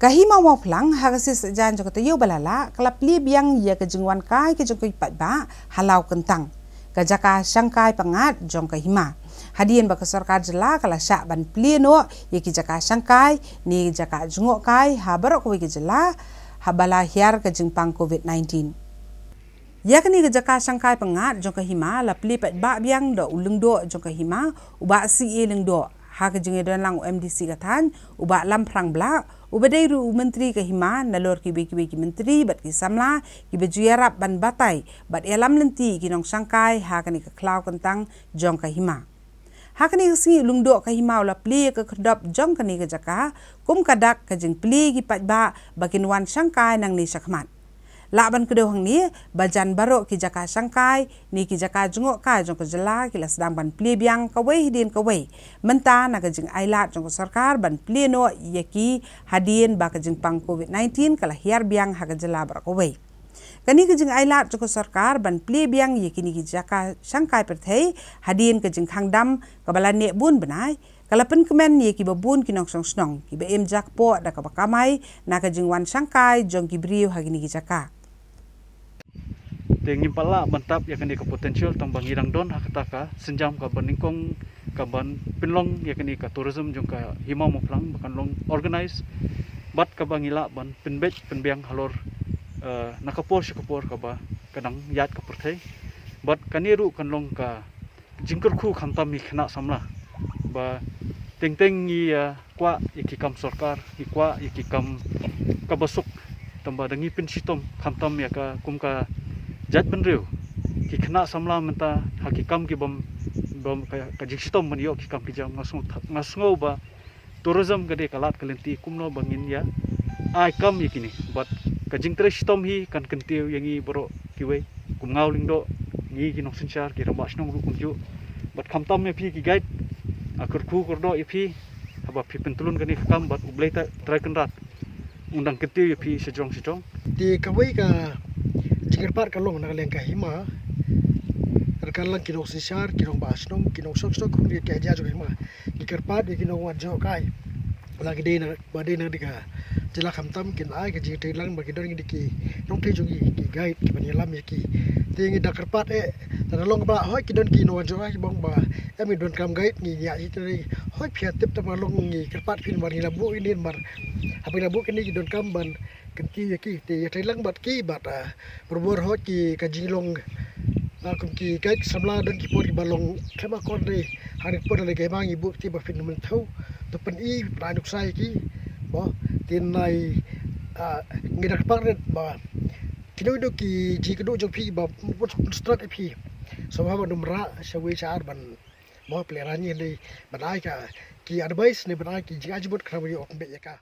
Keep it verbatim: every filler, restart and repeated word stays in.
Ka Hima Mawphlang ha ka sngi Saitjaiñ jong ka taïew ba la lah ka la plie biang ïa ka jingwan kai ka jong ki paidbah ha Lawkyntang, ka jaka shangkai pyngngad jong ka hima. Hadien ba ka sorkar jylla ka la shah ban plie noh ïa ki jaka shangkai ne jaka jngohkai ha baroh kawei ka jylla haba la hiar ka jingpang covid nineteen. Ïa kane ka jaka shangkai pyngngad jong ka hima la plie paidbah biang da u lyngdoh jong ka hima, u Bah C A Lyngdoh, ha ka jingïadon lang u M D C ka thaiñ, u Bah Lamphrang Blah, uba dei ruh u myntri ka hima, nalor kiwei kiwei ki myntri bad ki samla kiba ju ïarap ban batai bad ïalam lynti ki nongshangkai ha kane ka khlaw kyntang jong ka hima. Ha kane ka sngi u lyngdoh ka hima u la plie ïa ka khyrdop jong kane ka jaka kum ka dak ka jingplie ki paidbah ba kin wan shangkai nangne shakhmat. Lah ban kdew hangne ba jan baroh ki jaka shangkai ne ki jaka jngohkai jong ka jylla ki la sdang ban plie biang kawei hadien kawei, mynta na ka jingailad jong ka sorkar ban plie noh ïa ki hadien ba ka jingpang covid nineteen ka la hiar biang ha ka jylla baroh kawei. Kane ka jingailad jong ka sorkar ban plie biang ïa kine ki jaka shangkai pyrthei hadien ka jingkhang dam kaba la neh bun bnai ka la pynkmen ïa kiba bun ki nongshong shnong kiba im jakpoh da kaba kamai na ka jingwan shangkai jong ki briew ha kine ki jaka. Te ngim pat lah ban tap ïa kane ka potential tang ba ngi dang don ha kata ka sienjam ka ban nyngkong ka ban pynlong ïa kane ka tourism jong ka Hima Mawphlang ba kan long organize bad kaba ngi lah ban pynbeit pynbiang halor, eh, na ka por sha ka por kaba ka dang ïaid ka pyrthei. Bad kane ruh kan long ka jingkyrkhu khamtam ïa ki khynnah samla ba teng teng ngi, eh, kwah ïa ki kam sorkar, ngi kwah ïa ki kam kaba suk, tang ba da ngi pynshitom khamtam ïa ka kum ka jaitbynriew, ki khynnah samla mynta ha ki kam ki bym, bym ka, ka jingshitom ban ïoh ki kam ki jam. Nga sngew, nga sngew ba tourism ka dei ka lad ka lynti kumno ba ngin ïa ai kam ïa kine. Bad ka jingtrei shitom hi kan kyntiew ïa ngi baroh kiwei, kum nga u lyngdoh, ngi ki nongsynshar, ki rangbah shnong ruh kumjuh. Bad khamtam ïa phi ki guide, nga kyrkhu kyrdoh ïa phi haba phi pyntlun kane ka kam bad U Blei Trai Kynrad un dang kyntiew ïa phi shajrong shajrong. Te kawei ka jingkyrpad ka long na ka liang ka hima, ka la ka lang ki nongsynshar, ki rangbah shnong, ki nongshong shnong, ki jong ka hima, ki kyrpad ïa ki nongwan jngohkai. La ki dei na, ba dei na ka jylla khamtam kin ai ka jingtreilang ba ki don ki nongtrei jong ki, ki guide kiban ïalam ïa ki. Te ngi da kyrpad eh, lada long ba hoi ki don ki nongwan jngohkai ki bang ba em ngi donkam guide ngi ïa i trei. Hoi phi ïa tip tang ba long ngi kyrpad phi namar ngi la buh ine namar haba ngi la buh kine ki donkam ban kyntiew ïa ki, te ïatreilang bad ki bad, ah, barabor hoi ki ka jinglong, ah, kum ki guide samla don ki por kiba long khlem akor dei, hangne por dei ka hima ngi buh te ba phin mynthuh, to pyni pyni nuksa ïa ki. Ba te nai, ah, ngi da kyrpad rit ba kino kino ki jingkyrduh jong phi ba mut strat ïa phi. Sngewbha ban ym rah shawei sha ar ban, ba phi lehrain ïa dei ban ai ka ki advice ne ban ai ki jingargument khnang ba ïoh ban beh ïa ka.